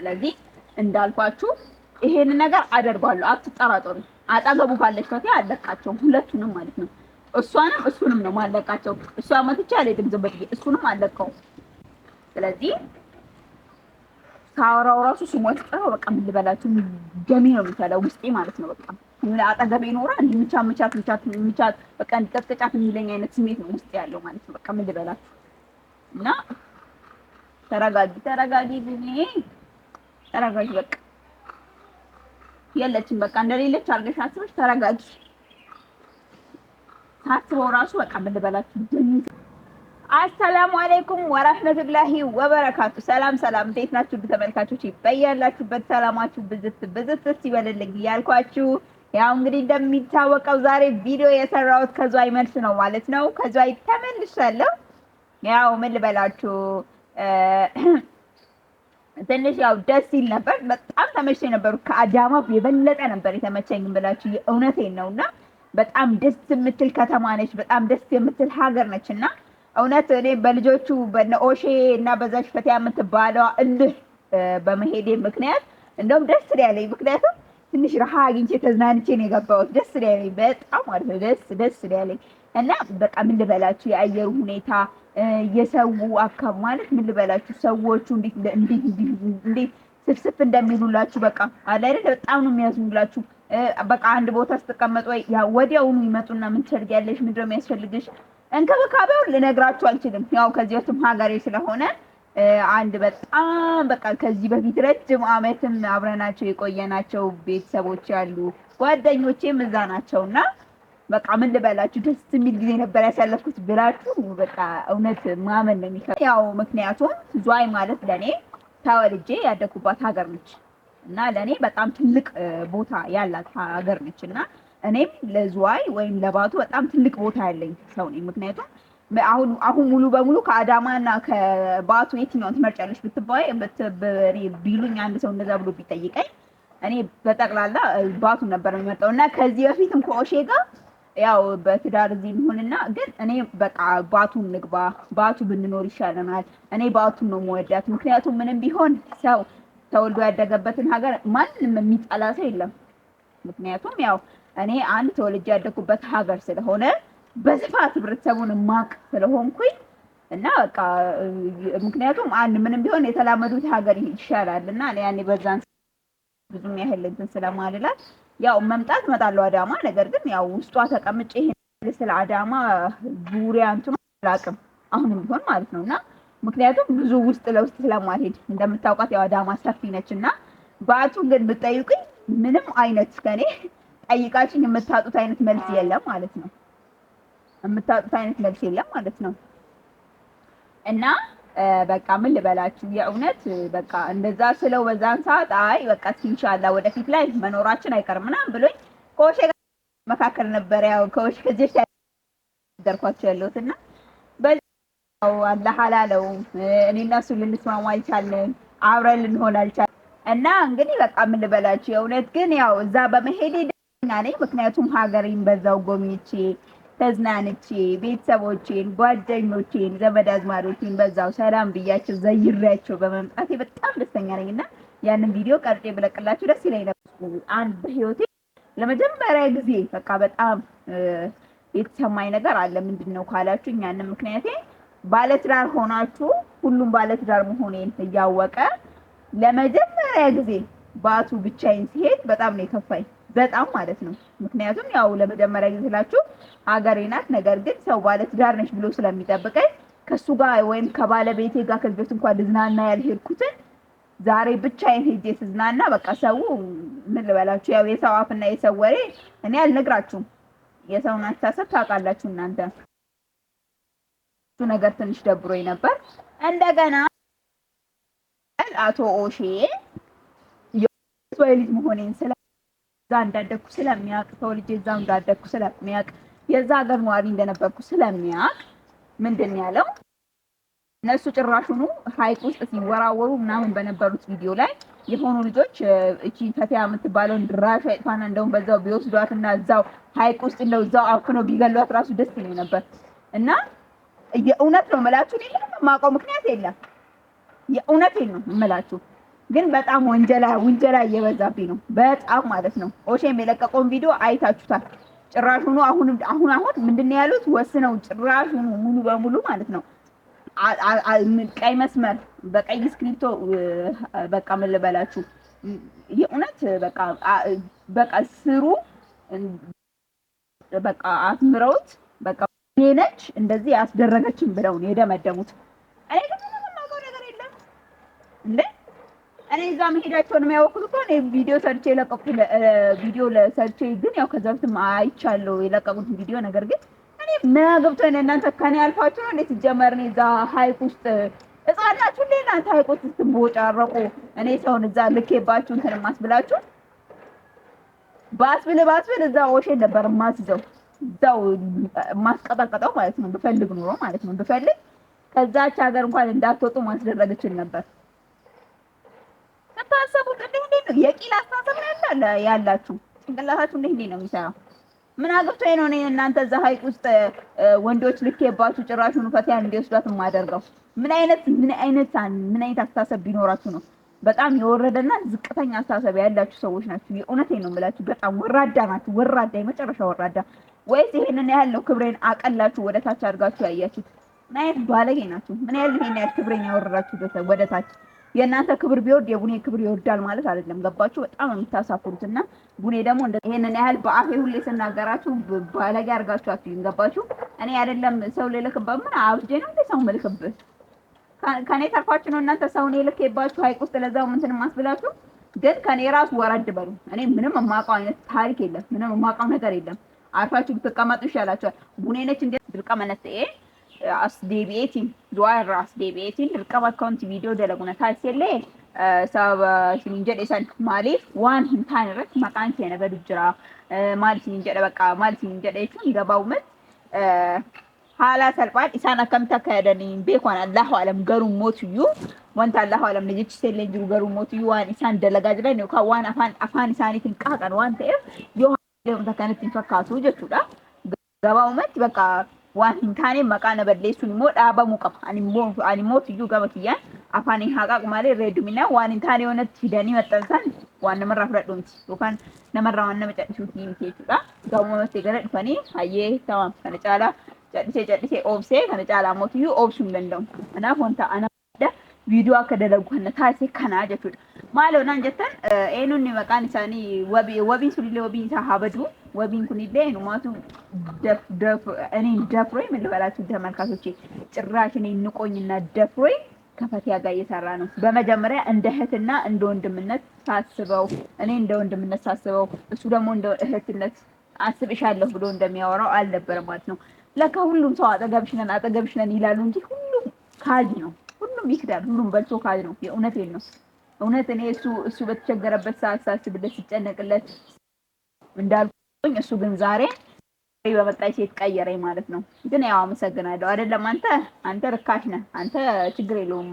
ስለዚህ እንዳልኳችሁ ይሄንን ነገር አደርጓለሁ፣ አትጠራጠሩ። አጠገቡ ካለች ፈቲያ አለቃቸውም፣ ሁለቱንም ማለት ነው። እሷንም እሱንም ነው ማለቃቸው። እሷ መትቼ አልሄድም ዝም ብዬ፣ እሱንም አለቀው። ስለዚህ ሳወራው ራሱ ስሟ ስጠራው በቃ ምን ልበላችሁ ደሜ ነው የሚፈላው ውስጤ ማለት ነው። በቃ ምን አጠገቤ ኖራ እንዲህ ምቻት ምቻት ምቻት ምቻት በቃ እንዲቀጥቀጫት የሚለኝ አይነት ስሜት ነው ውስጤ ያለው ማለት ነው። በቃ ምን ልበላችሁ እና ተረጋጊ፣ ተረጋጊ፣ ተረጋጊ። በቃ የለችም በቃ እንደሌለች አድርገሽ አስበሽ ተረጋጊ። ሳስበው ራሱ በቃ ምን ልበላችሁ። አሰላሙ አለይኩም ወራህመቱላሂ ወበረካቱ። ሰላም ሰላም፣ እንዴት ናችሁ ተመልካቾች? በያላችሁበት ሰላማችሁ ብዝት ብዝት ይበልልኝ እያልኳችሁ ያው እንግዲህ እንደሚታወቀው ዛሬ ቪዲዮ የሰራሁት ከዝዋይ መልስ ነው ማለት ነው። ከዝዋይ ተመልሻለሁ። ያው ምን ልበላችሁ ትንሽ ያው ደስ ይል ነበር። በጣም ተመችቶኝ ነበር። ከአዳማ የበለጠ ነበር የተመቸኝ ብላችሁ የእውነቴን ነውና በጣም ደስ የምትል ከተማ ነች። በጣም ደስ የምትል ሀገር ነች። እና እውነት እኔ በልጆቹ በነ ኦሼ እና በዛች ፈቲያ የምትባለዋ እልህ በመሄዴ ምክንያት እንደውም ደስ ያለኝ፣ ምክንያቱም ትንሽ ረሃ አግኝቼ ተዝናንቼ ነው የገባሁት። ደስ ያለኝ በጣም ማለት ነው። ደስ ደስ ያለኝ እና በቃ ምን ልበላችሁ የአየሩ ሁኔታ የሰው አካባቢ ማለት ምን ልበላችሁ ሰዎቹ እንዴት እንዴት እንዴት ስፍስፍ እንደሚሉላችሁ በቃ አለ አይደል? በጣም ነው የሚያዝኑላችሁ። በቃ አንድ ቦታ ስትቀመጡ ወይ ያ ወዲያውኑ ይመጡና ምን ትፈልጊያለሽ? ምንድን ነው የሚያስፈልግሽ? እንክብካቤውን ልነግራችሁ አልችልም። ያው ከዚህ በፊትም ሀገሬ ስለሆነ አንድ በጣም በቃ ከዚህ በፊት ረጅም ዓመትም አብረናቸው የቆየናቸው ቤተሰቦች ያሉ ጓደኞቼም እዛ ናቸውና በቃ ምን ልበላችሁ ደስ የሚል ጊዜ ነበር ያሳለፍኩት ብላችሁ በቃ እውነት ማመን ነው የሚከብደው። ያው ምክንያቱም ዝዋይ ማለት ለኔ ተወልጄ ያደኩባት ሀገር ነች እና ለኔ በጣም ትልቅ ቦታ ያላት ሀገር ነች እና እኔም ለዝዋይ ወይም ለባቱ በጣም ትልቅ ቦታ ያለኝ ሰው ነኝ። ምክንያቱም አሁን አሁን ሙሉ በሙሉ ከአዳማና ከባቱ የትኛውን ትመርጫለሽ ብትባይ ቢሉኝ አንድ ሰው እንደዛ ብሎ ቢጠይቀኝ እኔ በጠቅላላ ባቱ ነበር የምመርጠው። እና ከዚህ በፊትም ከኦሼ ጋር ያው በትዳር እዚህ እንሁንና ግን እኔ በቃ ባቱን ንግባ፣ ባቱ ብንኖር ይሻለናል። እኔ ባቱን ነው የምወዳት። ምክንያቱም ምንም ቢሆን ሰው ተወልዶ ያደገበትን ሀገር ማንም የሚጠላ ሰው የለም። ምክንያቱም ያው እኔ አንድ ተወልጄ ያደኩበት ሀገር ስለሆነ በስፋት ህብረተሰቡን ማቅ ስለሆንኩኝ እና በቃ ምክንያቱም አንድ ምንም ቢሆን የተላመዱት ሀገር ይሻላል እና እኔ ያኔ በዛን ብዙም ያህል እንትን ስለማልላት ያው መምጣት እመጣለሁ አዳማ። ነገር ግን ያው ውስጧ ተቀምጬ ይሄን ስለ አዳማ ዙሪያ እንትኑ አላውቅም አሁንም ቢሆን ማለት ነው። እና ምክንያቱም ብዙ ውስጥ ለውስጥ ስለማልሄድ እንደምታውቃት ያው አዳማ ሰፊ ነች። እና ባቱን ግን ብትጠይቁኝ ምንም አይነት ከኔ ጠይቃችኝ የምታጡት አይነት መልስ የለም ማለት ነው። የምታጡት አይነት መልስ የለም ማለት ነው። እና በቃ ምን ልበላችሁ የእውነት በቃ እንደዛ ስለው በዛን ሰዓት አይ በቃ እስኪ ኢንሻአላህ ወደፊት ላይ መኖራችን አይቀርም ምናምን ብሎኝ ከወሼ ጋር መካከል ነበር። ያው ከወሼ ከዚህ ነገርኳቸው ያለሁት እና በዛው አላህ አላለው እኔና እሱ ልንስማማ አልቻልንም፣ አብረን ልንሆን አልቻልንም። እና እንግዲህ በቃ ምን ልበላችሁ የእውነት ግን ያው እዛ በመሄዴ ደስተኛ ነኝ። ምክንያቱም ሀገሬን በዛው ጎብኝቼ ተዝናንቼ ቤተሰቦቼን፣ ጓደኞቼን፣ ዘመድ አዝማዶቼን በዛው ሰላም ብያቸው ዘይሬያቸው በመምጣቴ በጣም ደስተኛ ነኝ። እና ያንን ቪዲዮ ቀርጬ ብለቅላችሁ ደስ ይለኝ ነበር። አንድ በህይወቴ ለመጀመሪያ ጊዜ በቃ በጣም የተሰማኝ ነገር አለ። ምንድን ነው ካላችሁ ያንን ምክንያቴ ባለትዳር ሆናችሁ ሁሉም ባለትዳር መሆኔን እያወቀ ለመጀመሪያ ጊዜ ባቱ ብቻዬን ሲሄድ በጣም ነው የከፋኝ። በጣም ማለት ነው። ምክንያቱም ያው ለመጀመሪያ ጊዜ ስላችሁ ሀገሬ ናት። ነገር ግን ሰው ባለትዳር ነች ብሎ ስለሚጠብቀኝ ከሱ ጋር ወይም ከባለቤቴ ጋር ከዚህ በፊት እንኳን ልዝናና ያልሄድኩትን ዛሬ ብቻዬን ሄጄ ስዝናና በቃ ሰው ምን ልበላችሁ፣ ያው የሰው አፍና የሰው ወሬ እኔ አልነግራችሁም። የሰውን አስተሳሰብ ታውቃላችሁ እናንተ። እሱ ነገር ትንሽ ደብሮኝ ነበር። እንደገና አቶ ኦሼ የዝዋይ ልጅ መሆኔን ስለ እዛ እንዳደግኩ ስለሚያውቅ ተወልጄ እዛው እንዳደግኩ ስለሚያውቅ የዛ ሀገር ነዋሪ እንደነበርኩ ስለሚያውቅ ምንድን ያለው እነሱ ጭራሹኑ ሀይቅ ውስጥ ሲወራወሩ ምናምን በነበሩት ቪዲዮ ላይ የሆኑ ልጆች እቺ ፈቲያ የምትባለውን ድራሿ ይጥፋና እንደውም በዛው ቢወስዷትና እዛው ሀይቅ ውስጥ እንደው እዛው አፍነው ቢገሏት ራሱ ደስ ይለኝ ነበር። እና የእውነት ነው የምላችሁ፣ እኔ ምንም የማውቀው ምክንያት የለም። የእውነቴን ነው የምላችሁ። ግን በጣም ወንጀላ ውንጀላ እየበዛብኝ ነው፣ በጣም ማለት ነው። ኦሼም የለቀቀውን ቪዲዮ አይታችሁታል። ጭራሹኑ አሁን አሁን አሁን ምንድን ነው ያሉት? ወስነው ጭራሹኑ ሙሉ በሙሉ ማለት ነው ቀይ መስመር በቀይ እስክሪብቶ በቃ ምን ልበላችሁ፣ የእውነት በቃ በቃ ስሩ በቃ አስምረውት በቃ እኔ ነች እንደዚህ ያስደረገችን ብለው ነው የደመደሙት። እኔ ግን ምንም የማውቀው ነገር የለም እንዴ። እኔ እዛ መሄዳቸውን የሚያወቁት እኮ እኔ ቪዲዮ ሰርቼ የለቀቁት ቪዲዮ ሰርቼ ግን ያው ከዛ በፊትም አይቻለሁ የለቀቁትን ቪዲዮ። ነገር ግን እኔ ምን አገብቶኝ እናንተ ከኔ አልፋችሁ ነው እንዴ? ሲጀመር እኔ እዛ ሀይቅ ውስጥ ህፃን ናችሁ እንዴ እናንተ ሀይቅ ውስጥ ስትቦጫረቁ እኔ ሰውን እዛ ልኬባችሁ እንትን ማስብላችሁ ባስብል ባስብል እዛ ኦሼን ነበር ማስይዘው እዛው ማስቀጠቀጠው ማለት ነው። ብፈልግ ኑሮ ማለት ነው ብፈልግ ከዛች ሀገር እንኳን እንዳትወጡ ማስደረግ እችል ነበር። ስታሰቡት እንዴ እንዴ ነው የቂል አስተሳሰብ ነው ያላችሁ። ጭንቅላታችሁ እንዴ እንዴ ነው የሚሰራው? ምን አግብቶኝ ነው እኔ እናንተ እዛ ሀይቅ ውስጥ ወንዶች ልኬባችሁ ጭራሹን ፈቲያን እንዲወስዷት የማደርገው? ምን አይነት ምን አይነት ምን አይነት አስተሳሰብ ቢኖራችሁ ነው? በጣም የወረደና ዝቅተኛ አስተሳሰብ ያላችሁ ሰዎች ናችሁ። የእውነቴን ነው የምላችሁ። በጣም ወራዳ ናችሁ። ወራዳ፣ የመጨረሻ ወራዳ። ወይስ ይሄንን ያህል ነው ክብሬን አቀላችሁ ወደ ታች አድርጋችሁ ያያችሁት? ምን አይነት ባለጌ ናችሁ? ምን ያህል ይሄን ያህል ክብሬን ያወረዳችሁ ወደ ታች? የእናንተ ክብር ቢወርድ የቡኔ ክብር ይወርዳል ማለት አይደለም። ገባችሁ? በጣም የምታሳፍሩት። እና ቡኔ ደግሞ ይሄንን ያህል በአፌ ሁሌ ስናገራችሁ ባለጌ አድርጋችሁ አትዩኝ። ገባችሁ? እኔ አይደለም ሰው ልልክበት ምን አብጄ ነው እንደ ሰው ምልክበት ከኔ ተርፋችሁ ነው እናንተ ሰውን የልኬባችሁ ሀይቅ ውስጥ ለዛው እንትን ማስብላችሁ። ግን ከኔ ራሱ ወረድ በሉ። እኔ ምንም የማውቀው አይነት ታሪክ የለም። ምንም የማውቀው ነገር የለም። አርፋችሁ ብትቀመጡ ይሻላችኋል። ቡኔ ነች እንደ dirqama natti as deebi'eetiin du'aa irraa as deebi'eetiin dirqama akkaawunti viidiyoo dalaguna taasisellee sababa isiniin jedhe san maaliif waan hin taane irratti maqaan keenya gadu jira maal isiniin jedha በቃ maal isiniin jedha jechuun gabaabumatti haala salphaan isaan akkamitti akka yaadanii hin beeku. Allahu alam garuu mootiyyuu wanta Allahu alam na jechise illee jiru garuu mootiyyuu waan isaan dalagaa jiran yookaan waan afaan afaan isaaniitiin qaaqan waan ta'eef yoo wanta kanatti hin fakkaatu jechuudha. Gabaabumatti bakka waan hin taane maqaa na balleessuun immoo dhaabamuu qaba. Ani mootiyyuu gama kiyyaan afaan hin haqaaqu malee reeduminaa waan hin taane yoonatti fidanii maxxansan waan namarraa fudhadhu miti yookaan namarraa waan nama cadhisuuti miti jechuudha. Gabaabumatti gara dhufanii hayyee tamam kana caalaa cadhisee cadhisee oobsee kana caalaa mootiyyuu oobsuu hin danda'u. Kanaaf wanta ana viidiyoo akka dalagu kana taasise kanaa jechuudha. Maaloo naan jettan eenyuun maqaan isaanii wabiin sunillee wabiin isaa haa badu. Wabiin kunillee eenyumaatu እኔን ደፍሮኝ ምን ልበላችሁ ተመልካቾቼ፣ ጭራሽ እኔን ንቆኝና ደፍሮኝ ከፈቲያ ጋር እየሰራ ነው። በመጀመሪያ እንደ እህትና እንደ ወንድምነት ሳስበው እኔ እንደ ወንድምነት ሳስበው እሱ ደግሞ እንደ እህትነት አስብሻለሁ ብሎ እንደሚያወራው አልነበረም ማለት ነው። ለካ ሁሉም ሰው አጠገብሽ ነን አጠገብሽ ነን ይላሉ እንጂ ሁሉም ካጅ ነው። ሁሉም ይክዳል። ሁሉም በልቶ ካጅ ነው። የእውነቴን ነው። እውነት እኔ እሱ እሱ በተቸገረበት ሰዓት ሳስብለት ሲጨነቅለት እንዳልኩኝ እሱ ግን ዛሬ በመጣች ሴት ቀየረኝ ማለት ነው። ግን ያው አመሰግናለሁ። አይደለም አንተ አንተ ርካሽ ነህ። አንተ ችግር የለውም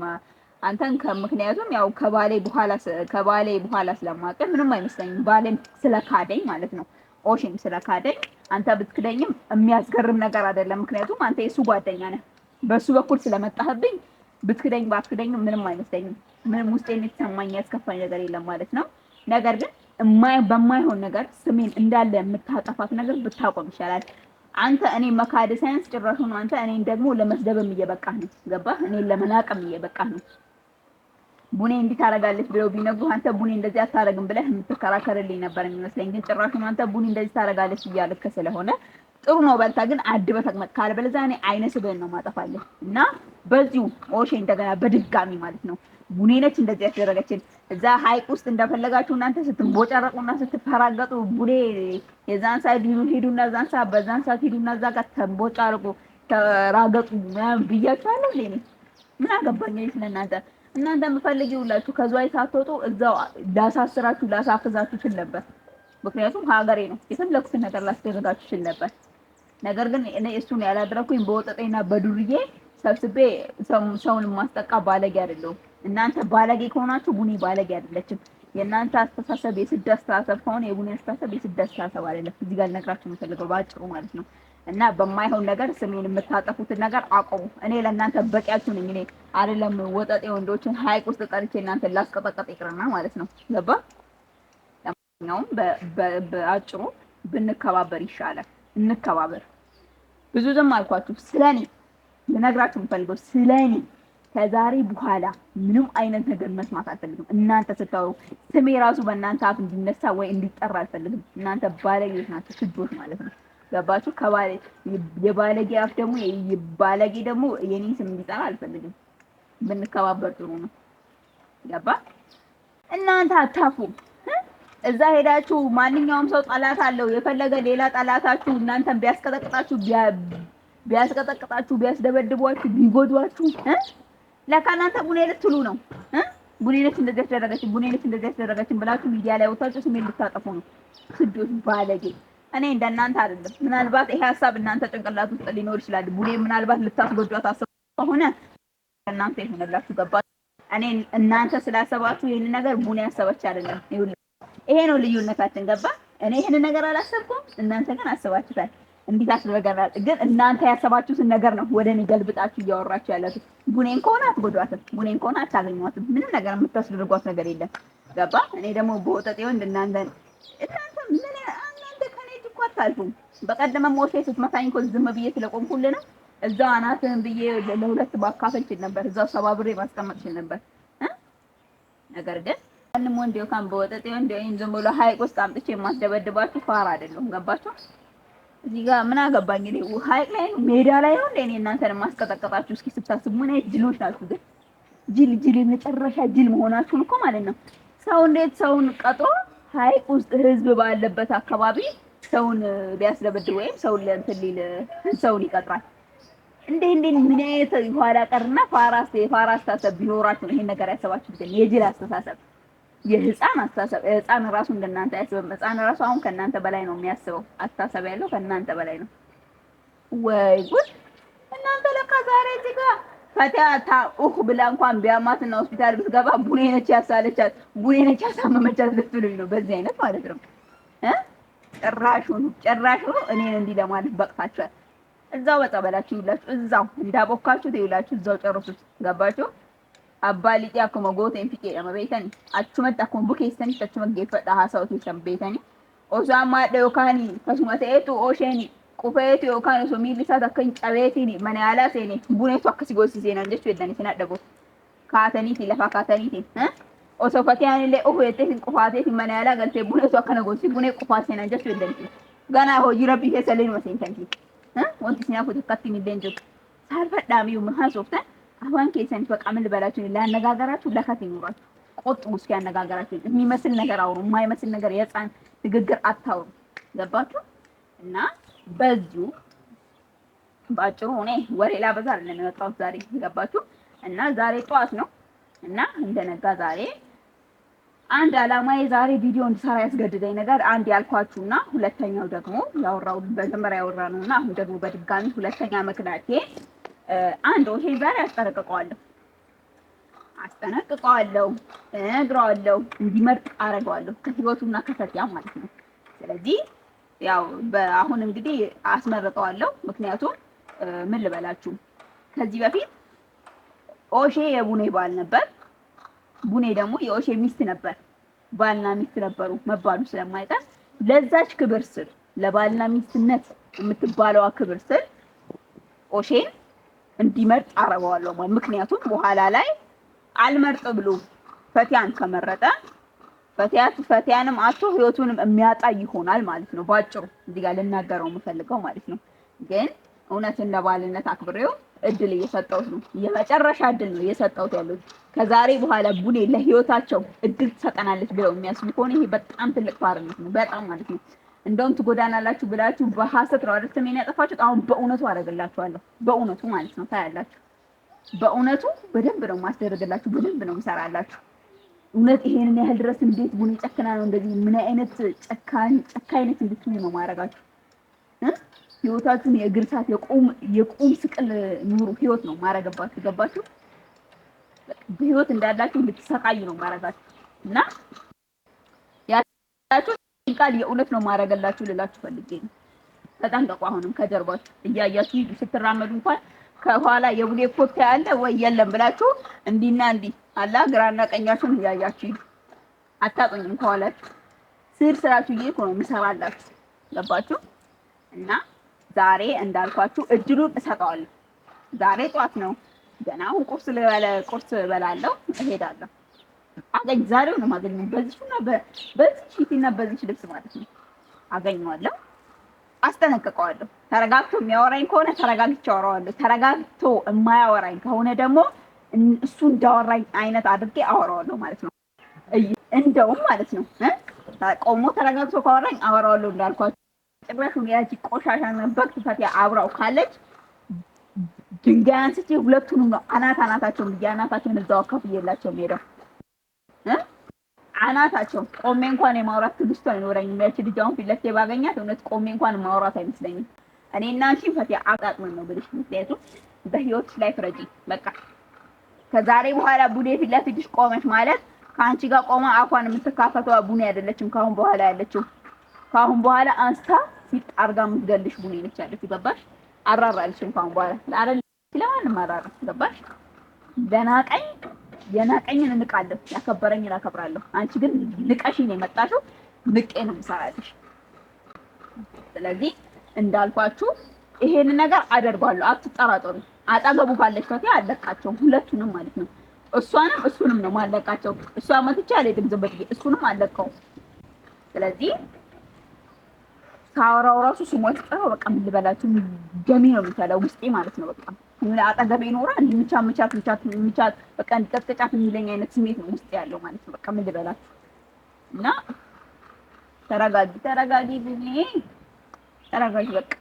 አንተን ከምክንያቱም ያው ከባሌ በኋላ ከባሌ በኋላ ስለማውቅህ ምንም አይመስለኝም። ባሌም ስለካደኝ ማለት ነው። ኦሼም ስለካደኝ አንተ ብትክደኝም የሚያስገርም ነገር አይደለም። ምክንያቱም አንተ የሱ ጓደኛ ነህ። በሱ በኩል ስለመጣህብኝ ብትክደኝ ባትክደኝም ምንም አይመስለኝም። ምንም ውስጤን የተሰማኝ ያስከፋኝ ነገር የለም ማለት ነው። ነገር ግን በማይሆን ነገር ስሜን እንዳለ የምታጠፋት ነገር ብታቆም ይሻላል። አንተ እኔ መካድ ሳያንስ ጭራሹን አንተ እኔን ደግሞ ለመስደብም እየበቃህ ነው። ገባህ? እኔን ለመናቅም እየበቃህ ነው። ቡኔ እንዲህ ታደርጋለች ብለው ቢነግሩህ አንተ ቡኔ እንደዚህ አታደርግም ብለህ የምትከራከርልኝ ነበር የሚመስለኝ። ግን ጭራሹን አንተ ቡኔ እንደዚህ ታደርጋለች እያልክ ስለሆነ ጥሩ ነው። በልታ ግን አድበህ ተቀመጥ፣ ካለበለዚያ እኔ አይነ ስብህን ነው ማጠፋልህ። እና በዚሁ ኦሼ እንደገና በድጋሚ ማለት ነው ቡኔ ነች እንደዚህ ያስደረገችን። እዛ ሀይቅ ውስጥ እንደፈለጋችሁ እናንተ ስትንቦጨረቁና ስትፈራገጡ ቡኔ የዛን ሰዓት ሂዱ ሂዱና እዛን ሰዓት በዛን ሰዓት ሂዱና እዛ ጋር ተንቦጫረቁ ተራገጡ ምናምን ብያችኋለሁ። እኔ ምን አገባኝ ስለእናንተ። እናንተ የምፈልጊውላችሁ ከዝዋይ ሳትወጡ እዛው ላሳስራችሁ ላሳፍዛችሁ ችል ነበር። ምክንያቱም ሀገሬ ነው፣ የፈለኩትን ነገር ላስደረጋችሁ ችል ነበር። ነገር ግን እኔ እሱን ያላደረኩኝ በወጠጤና በዱርዬ ሰብስቤ ሰውን የማስጠቃ ባለጌ አይደለሁም። እናንተ ባለጌ ከሆናችሁ ቡኒ ባለጌ አይደለችም። የእናንተ አስተሳሰብ የስድ አስተሳሰብ ከሆነ የቡኒ አስተሳሰብ የስድ አስተሳሰብ አይደለም። እዚህ ጋር ልነግራችሁ የምፈልገው በአጭሩ ማለት ነው። እና በማይሆን ነገር ስሜን የምታጠፉትን ነገር አቁሙ። እኔ ለእናንተ በቂያችሁ ነኝ። እኔ አይደለም ወጠጤ ወንዶችን ሀይቅ ውስጥ ጠርቼ እናንተ ላስቀጠቀጥ ይቅርና ማለት ነው። ገባ? ለማንኛውም በአጭሩ ብንከባበር ይሻላል። እንከባበር። ብዙ ዝም አልኳችሁ። ስለኔ ልነግራችሁ የምፈልገው ስለኔ ከዛሬ በኋላ ምንም አይነት ነገር መስማት አልፈልግም። እናንተ ስታወሩ ስሜ ራሱ በእናንተ አፍ እንዲነሳ ወይ እንዲጠራ አልፈልግም። እናንተ ባለጌዎች ናቸው፣ ስዶች ማለት ነው። ገባችሁ? የባለጌ አፍ ደግሞ ባለጌ ደግሞ የኔን ስም እንዲጠራ አልፈልግም። ብንከባበር ጥሩ ነው። ገባ? እናንተ አታፉም። እዛ ሄዳችሁ ማንኛውም ሰው ጠላት አለው። የፈለገ ሌላ ጠላታችሁ እናንተን ቢያስቀጠቅጣችሁ ቢያስቀጠቅጣችሁ ቢያስደበድቧችሁ ቢጎዷችሁ ለካ እናንተ ቡኔ ልትሉ ነው። ቡኔ ነች እንደዚህ ያስደረገችን፣ ቡኔ ነች እንደዚህ ያስደረገችን ብላችሁ ሚዲያ ላይ ወጣችሁ ስሜን ልታጠፉ ነው። ስዶች፣ ባለጌ። እኔ እንደናንተ አይደለም። ምናልባት ይሄ ሀሳብ እናንተ ጭንቅላት ውስጥ ሊኖር ይችላል። ቡኔ ምናልባት ልታስጎዷት አስባ ከሆነ እናንተ ይሆንላችሁ። ገባ? እኔ እናንተ ስላሰባችሁ ይሄን ነገር ቡኔ ያሰበች አይደለም። ይሄ ነው ልዩነታችን። ገባ? እኔ ይሄን ነገር አላሰብኩም፣ እናንተ ግን አስባችሁታል። እንዲህ ታስደረገናል። ግን እናንተ ያሰባችሁትን ነገር ነው ወደ እኔ ገልብጣችሁ እያወራችሁ ያላችሁ። ቡኔን ከሆነ አትጎዷትም፣ ቡኔን ከሆነ አታገኟትም። ምንም ነገር የምታስደርጓት ነገር የለም። ገባ? እኔ ደግሞ በወጠጤ ወንድ እናንተ እናንተ ምን እናንተ ከኔ እጅ እኮ አታልፉም። በቀደመ ሞሴ ስትመታኝ እኮ ዝም ብዬ ስለቆምኩልህ ነው። እዛው አናትህን ብዬ ለሁለት ማካፈል ችል ነበር። እዛው ሰባብሬ ማስቀመጥ ችል ነበር። ነገር ግን ማንም ወንድ ይካን በወጠጤ ወንድ ወይም ዝም ብሎ ሀይቅ ውስጥ አምጥቼ የማስደበድባችሁ ፋራ አይደለሁም። ገባችሁ? እዚህ ጋር ምን አገባኝ እኔ ሀይቅ ላይ ነው ሜዳ ላይ ነው እንደ እኔ እናንተን ማስቀጠቀጣችሁ። እስኪ ስታስቡ ምን አይነት ጅሎች ናችሁ ግን? ጅል ጅል የመጨረሻ ጅል መሆናችሁን እኮ ማለት ነው። ሰው እንዴት ሰውን ቀጥሮ ሀይቅ ውስጥ ህዝብ ባለበት አካባቢ ሰውን ሊያስደበድብ ወይም ሰውን ለእንትን ሊል ሰውን ይቀጥራል? እንዴ እንዴ ምን አይነት ኋላ ቀርና ፋራስ የፋራ አስተሳሰብ ቢኖራችሁ ነው ይሄን ነገር ያሰባችሁት? ግን የጅል አስተሳሰብ፣ የህፃን አስተሳሰብ። ህፃን ራሱ እንደናንተ አያስብም። ህፃን ራሱ አሁን ከእናንተ በላይ ነው የሚያስበው። አስተሳሰብ ያለው ከእናንተ በላይ ነው። ወይ ጉድ! እናንተ ለካ ዛሬ እዚህ ጋር ፈቲያ ኡህ ብላ እንኳን ቢያማትና ሆስፒታል ብትገባ ቡኔ ነች ያሳለቻት፣ ቡኔ ነች ያሳመመቻት ልትሉኝ ነው። በዚህ አይነት ማለት ነው። ጭራሹኑ ጭራሹኑ እኔን እንዲህ ለማለት በቅታችኋል። እዛው በጸበላችሁ ይውላችሁ፣ እዛው እንዳቦካችሁት ይውላችሁ፣ እዛው ጨርሱት። ገባችሁ? Abbaa lixii akkuma gooteen fiqee jedhama beektani. Achumatti akkuma bukeessanitti achuma geeffadha haasa'u keessan beektani. Osoo amma hadha yookaan kasuma ta'eetu oosheen qufeetu yookaan osoo miilli isaa takka hin cabeetiin mana yaalaa seene buneetu akkasi goosiseenan jechuu heddan isin hadha booda. Kaataniiti lafaa kaataniiti. Osoo fatiyaan illee ofu jetteetiin qufaateetiin mana yaalaa galtee buneetu akkana goosisi bunee qufaa seenan jechuu heddan isin. Ganaa hojii rabbii keessa illee numa seentanti. Wanti isin hafu takkatti illee hin jiru. Saalfadhaa miyyuu haasoftan አሁን keessan በቃ ምን ልበላችሁ፣ ለአነጋገራችሁ ለከት ይኑራችሁ። ቆጥቡ እስኪ አነጋገራችሁ። የሚመስል ነገር አውሩ፣ የማይመስል ነገር የህፃን ንግግር አታውሩ። ገባችሁ? እና በዚሁ ባጭሩ እኔ ወሬ ላበዛ አይደለም የመጣሁት ዛሬ። ገባችሁ? እና ዛሬ ጠዋት ነው እና እንደነጋ ዛሬ አንድ አላማዬ ዛሬ ቪዲዮ እንድሰራ ያስገድደኝ ነገር አንድ ያልኳችሁና ሁለተኛው ደግሞ ያወራው መጀመሪያ ያወራነውና አሁን ደግሞ በድጋሚ ሁለተኛ ምክንያቴ አንድ ይሄ ዛሬ አስጠነቅቀዋለሁ አስጠነቅቀዋለሁ እነግረዋለሁ፣ እንዲመርጥ አደርገዋለሁ ከህይወቱና ከፈቲያ ማለት ነው። ስለዚህ ያው በአሁን እንግዲህ አስመርጠዋለሁ። ምክንያቱም ምን ልበላችሁ ከዚህ በፊት ኦሼ የቡኔ ባል ነበር፣ ቡኔ ደግሞ የኦሼ ሚስት ነበር። ባልና ሚስት ነበሩ መባሉ ስለማይቀር ለዛች ክብር ስል ለባልና ሚስትነት የምትባለዋ ክብር ስል ኦሼን እንዲመርጥ አረገዋለሁ። ምክንያቱም በኋላ ላይ አልመርጥ ብሎ ፈቲያን ከመረጠ ፈቲያንም አቶ ህይወቱንም የሚያጣ ይሆናል ማለት ነው። ባጭሩ እዚህ ጋር ልናገረው የምፈልገው ማለት ነው። ግን እውነት እንደ ባልነት አክብሬው እድል እየሰጠሁት ነው። የመጨረሻ እድል ነው እየሰጠሁት ያሉት። ከዛሬ በኋላ ቡኔ ለህይወታቸው እድል ትሰጠናለች ብለው የሚያስቡ ከሆነ ይሄ በጣም ትልቅ ባርነት ነው። በጣም ማለት ነው። እንደውም ትጎዳናላችሁ ብላችሁ በሐሰት ነው አይደል ስሜን ያጠፋችሁት። አሁን በእውነቱ አደርግላችኋለሁ። በእውነቱ ማለት ነው። ታያላችሁ። በእውነቱ በደንብ ነው ማስደረግላችሁ፣ በደንብ ነው የምሰራላችሁ። እውነት ይሄንን ያህል ድረስ እንዴት ቡኔ ጨክና ነው እንደዚህ? ምን አይነት ጨካኝ ጨካኝነት እንድትሆኑ ነው ማረጋችሁ? ህይወታችሁን የእግር ሰዓት የቁም ስቅል ኑሩ ህይወት ነው ማረገባችሁ። ገባችሁ? በህይወት እንዳላችሁ እንድትሰቃዩ ነው ማረጋችሁ። እና ያላችሁ ቃል የእውነት ነው ማረገላችሁ ልላችሁ ፈልጌ ነው። ተጠንቀቁ። አሁንም ከጀርባችሁ እያያችሁ ሂዱ። ስትራመዱ እንኳን ከኋላ የቡሌ ኮታ ያለ ወይ የለም ብላችሁ እንዲና እንዲህ አላ ግራና ቀኛችሁን እያያችሁ ሂዱ። አታጡኝም። ከኋላችሁ ስር ስራችሁ እየሄድኩ ነው የምሰራላችሁ። ገባችሁ? እና ዛሬ እንዳልኳችሁ እድሉን እሰጠዋለሁ። ዛሬ ጧት ነው ገና። አሁን ቁርስ ልበለ ቁርስ እበላለሁ፣ እሄዳለሁ። አገኝ ዛሬው ነው የማገኘው። በዚህና በዚህ ሺቲና በዚህ ልብስ ማለት ነው አገኘዋለሁ። አስጠነቅቀዋለሁ። ተረጋግቶ የሚያወራኝ ከሆነ ተረጋግቼ አወራዋለሁ። ተረጋግቶ የማያወራኝ ከሆነ ደግሞ እሱ እንዳወራኝ አይነት አድርጌ አወራዋለሁ ማለት ነው። እንደውም ማለት ነው ቆሞ ተረጋግቶ ካወራኝ አወራዋለሁ እንዳልኳቸው። ጭራሹን ያቺ ቆሻሻ በግ ፈቲያ አብራው ካለች ድንጋይ አንስቼ ሁለቱንም ነው አናት አናታቸውን ብዬ አናታቸውን እዛው አካፍዬላቸው የምሄደው አናታቸው። ቆሜ እንኳን የማውራት ትዕግስቱ አይኖረኝም። ያቺ ልጅ አሁን ፊት ለፊቴ ባገኛት እውነት ቆሜ እንኳን ማውራት አይመስለኝም። እኔ እና አንቺ ፈቲያ አጣጥመን ነው ብልሽ። ምክንያቱም በህይወትሽ ላይ ፍረጂ። በቃ ከዛሬ በኋላ ቡኔ ፊት ለፊትሽ ቆመች ማለት ከአንቺ ጋር ቆማ አፏን የምትካፈተዋ ቡኔ አይደለችም። ከአሁን በኋላ ያለችው ከአሁን በኋላ አንስታ ሲጥ አርጋ የምትገልሽ ቡኔ ነች ያለችው። ገባሽ? አራራልሽም ከአሁን በኋላ ለአረል ለማንም አራራ። ገባሽ? ለናቀኝ የናቀኝን እንቃለሁ፣ ያከበረኝን አከብራለሁ። አንቺ ግን ንቀሽኝ ነው የመጣሽው፣ ንቄ ነው የምሰራልሽ። ስለዚህ እንዳልኳችሁ ይሄንን ነገር አደርጓለሁ፣ አትጠራጠሩ። አጠገቡ ካለች ፈቲያ አለቃቸውም፣ ሁለቱንም ማለት ነው። እሷንም እሱንም ነው ማለቃቸው። እሷ መትቼ አልሄድም ዝም ብዬ እሱንም አለቀውም። ስለዚህ ሳወራው ራሱ ስሟ ሲጠራው በቃ ምን ልበላችሁ ደሜ ነው የሚፈላው ውስጤ ማለት ነው። በቃ ምን አጠገቤ ኖራ እንዲህ ምቻ ምቻት ምቻት ምቻት በቃ እንዲቀጥቀጫት የሚለኝ አይነት ስሜት ነው ውስጤ ያለው ማለት ነው። በቃ ምን ልበላችሁ እና ተረጋጊ፣ ተረጋጊ ብዬ ተረጋጊ። በቃ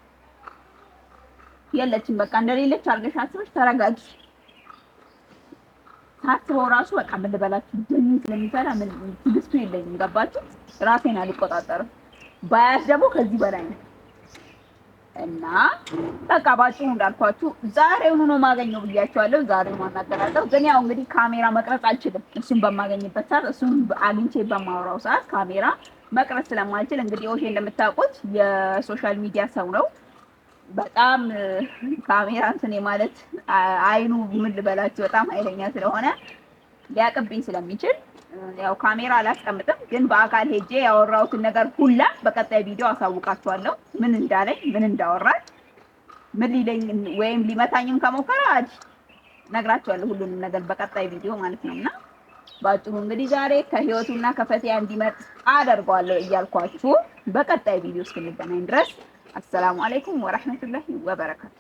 የለችም በቃ እንደሌለች አድርገሽ አስበሽ ተረጋጊ። ሳስበው ራሱ በቃ ምን ልበላችሁ ደሜ ስለሚፈላ ምን ትዕግስቱ የለኝም። ገባችሁ? ራሴን አልቆጣጠርም። ባያስ ደግሞ ከዚህ በላይ ነው እና በቃ ባጭሩ እንዳልኳችሁ ዛሬውኑ ነው የማገኘው ብያችኋለሁ። ዛሬው ማናገራለሁ። ግን ያው እንግዲህ ካሜራ መቅረጽ አልችልም። እሱን በማገኝበት ሰዓት፣ እሱን አግኝቼ በማወራው ሰዓት ካሜራ መቅረጽ ስለማልችል እንግዲህ ኦሼ እንደምታውቁት የ social media ሰው ነው። በጣም ካሜራ እንትን ማለት አይኑ ምን ልበላችሁ በጣም ኃይለኛ ስለሆነ ሊያቅብኝ ስለሚችል ያው ካሜራ አላስቀምጥም። ግን በአካል ሄጄ ያወራሁትን ነገር ሁላ በቀጣይ ቪዲዮ አሳውቃችኋለሁ። ምን እንዳለኝ፣ ምን እንዳወራኝ፣ ምን ሊለኝ ወይም ሊመታኝም ከሞከረ ነግራችኋለሁ ሁሉንም ነገር በቀጣይ ቪዲዮ ማለት ነው። እና ባጭሩ እንግዲህ ዛሬ ከህይወቱና ከፈቲያ እንዲመጥ አደርገዋለሁ እያልኳችሁ በቀጣይ ቪዲዮ እስክንገናኝ ድረስ አሰላሙ አለይኩም ወራህመቱላሂ ወበረካቱ።